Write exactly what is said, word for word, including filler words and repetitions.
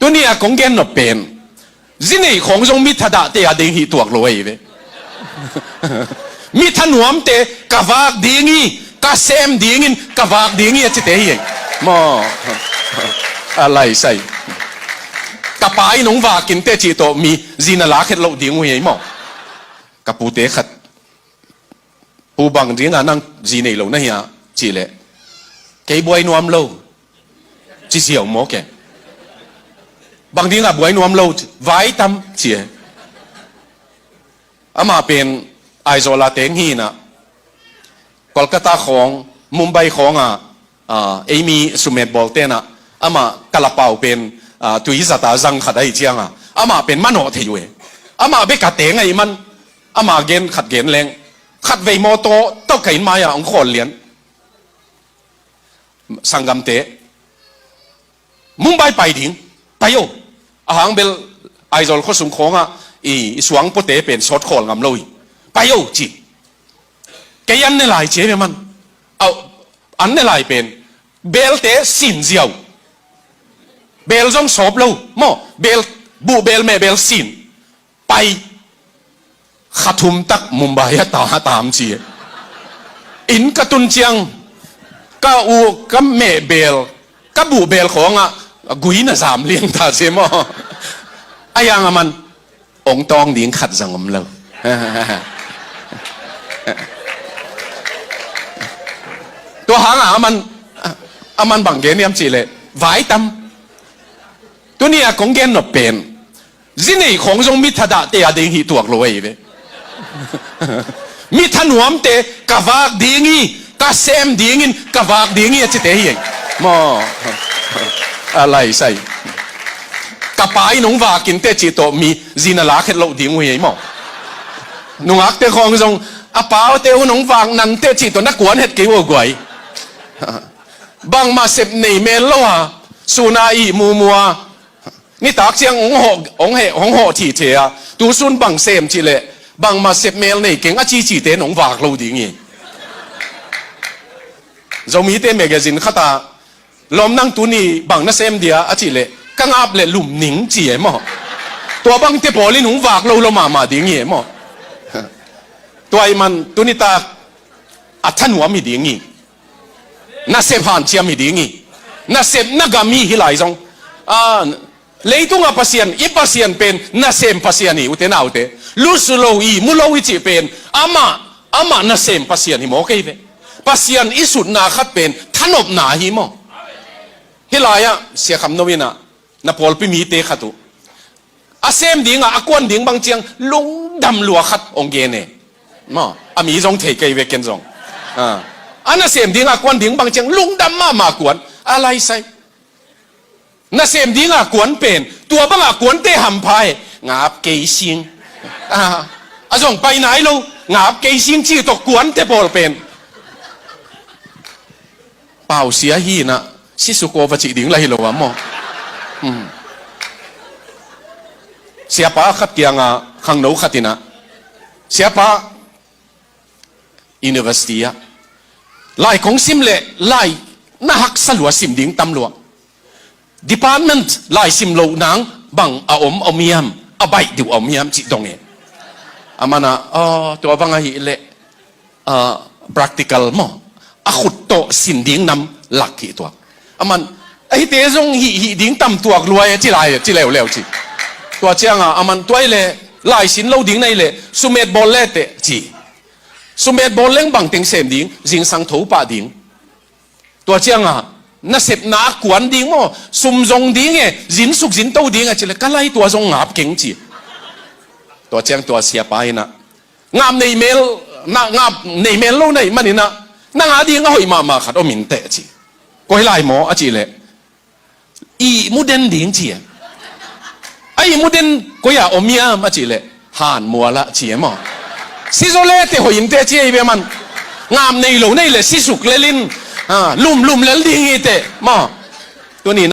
Tuni a kong gen nop pen, zi neih khawng zong mi thadah te a ding hi tuak lo ahi ve. Mi thanuamte ka vak ding hi, ka sem dingin ka vak ding hi a cite hi ei. Maw. A laisai. Ka pa in hong vakin te cih tawh mi zi na la khet loh ding uh hi ei maw. Ka pute khat, "Pu, bang dinga nang zi nei lo na hia?" cih leh, "Kei buai nuam lo," ci ziau mawk e. "Bang dinga buai nuam lo?" ci, "Vai tam," ci e. Amah pen Aizawl a teng hi inah, Kolkata khawng, Mumbai khawng a, ah, ei mi sumet bawl tenah, amah kalapau pen, ah, tui zata zang khat ahi cianga, amah pen manawh thei uh e. Amah bek a teng ahi man, amah gen khat gen leng, khatvei mawtaw tawh ka inn mai-ah hong khawl lian. "Sanggamte, Mumbai pai ding, pai o. A hang bel Aizawl khuasung khawngah i, i suang puate pen sawt khawl ngam lo hi. Pai o," ci. "Kei an ne lai," ci e ve man. Au, an ne lai pen belte sin ziau. Bel zong sawp lo maw. Bel, buh bel, meh bel sin. Pai. Kha thum tak Mumbai a ta, a tam ci e. Inn ka tun ciang, ka u, ka meh bel, ka buh bel khawngah gui na zam liang ta ci e maw. A yang a man, hong tawng ding khat zang om lo. Tua hangah a man, a man bang gen hiam cih leh, vai tam. Tuni a kong gen nop pen, zi neih khawng zong mi thadah te a ding hi tuak lo ahi ve. Mi thanuamte ka vak ding hi, ka sem dingin ka vak ding hi a cite hi ei. Maw. A laisai. Ka pa in hong vakin te cih tawh mi zi na la khet loh ding uh hi ei maw. Nungakte khawng zong, "A paute un hong vak nan te cih tawh na kuan het kei uh a guai." Bangmah sep nei mel lo a, suna ih mumua, nitak ciang hong hawh, hong heh, hong hawh thihtheh a, tusun bang sem cih leh, bangmah sep mel nei keng a cicite in hong vak lo ding hi. Zomite magazine khat ah, "Lawm, nang tuni bang na sem dia?" a cih leh, "Ka ngap le lum ning," ci e maw. Tua bangte pawl in hong vak lo lo mahmah ding hi e maw. Tua ahih man tuni tak a thanuam hi ding hi. Nasep hanciam hi ding hi. Nasep na gam hi, hih lai zong. A, leitunga Pasian, i Pasian pen nasem Pasian hi, ute naute. Lusu lo hi, mu lo hi cih pen amah, amah nasem Pasian hi maw kei ve. Pasian i sutna khat pen thanopna hi maw. Hih lai-ah Sia Kham No in ah, na pawlpi mite khat uh, a sem dingah a kuan ding bang ciang lungdam lua khat hong gen e. Maw, a mi zong thei kei ve ken zong. A, a nasem dingah a kuan ding bang ciang lungdam mahmah kuan. A laisai. Nasem dingah a kuan pen, tua bangah kuante hampha e. Ngap kei sing. A, a zong pai nai lo. Ngap kei sing cih tawh kuante pawl pen. Pau sia hi inah, sisuk aw va cih ding lah hi lo a maw. Hmm. Siapa khat kiangah khangno khat inah, "Siapa, university ah lai kong sim leh lai na haksa lua, sim ding tam lua. Department lai sim loh nang bang a om, om hiam, a baih deuh a om hiam?" cih dong e. A man ah, "Aw, tua bang ahih leh, ah, practical maw, a khut tawh sin ding nam lak hi tuak." A man, "Ahite zong hih, hih ding tam tuak lua e," ci lai, ci leuleu ci. Tua ciangah a man, "Tua ahih leh lai sin lo ding na hih leh sumet bawl le teh," ci. "Sumet bawl leng bang teng sem ding?" "Zingsang tho pah ding." Tua ciangah, "Nasepna a kuan ding maw, sum zong ding e, zinsuk zinto ding e," ci leh, "Ka lai, tua zong ngap keng," ci. Tua ciang tua siapa inah, "Ngap nei mel, na ngap nei mel lo na hih man inah, nang a ding a hoih mahmah khat om in teh," ci. "Koi lai maw?" a cih leh, "Ihmu den ding," ci e. "A ihmu den koi-ah om hiam?" a cih leh, "Han mual ah," ci e maw. "Sizaw le teh hoih in teh," ci e ve man. "Ngap nei lo na hih leh sisuk lel in, ah, lum, lum lel ding hi teh maw." Tuni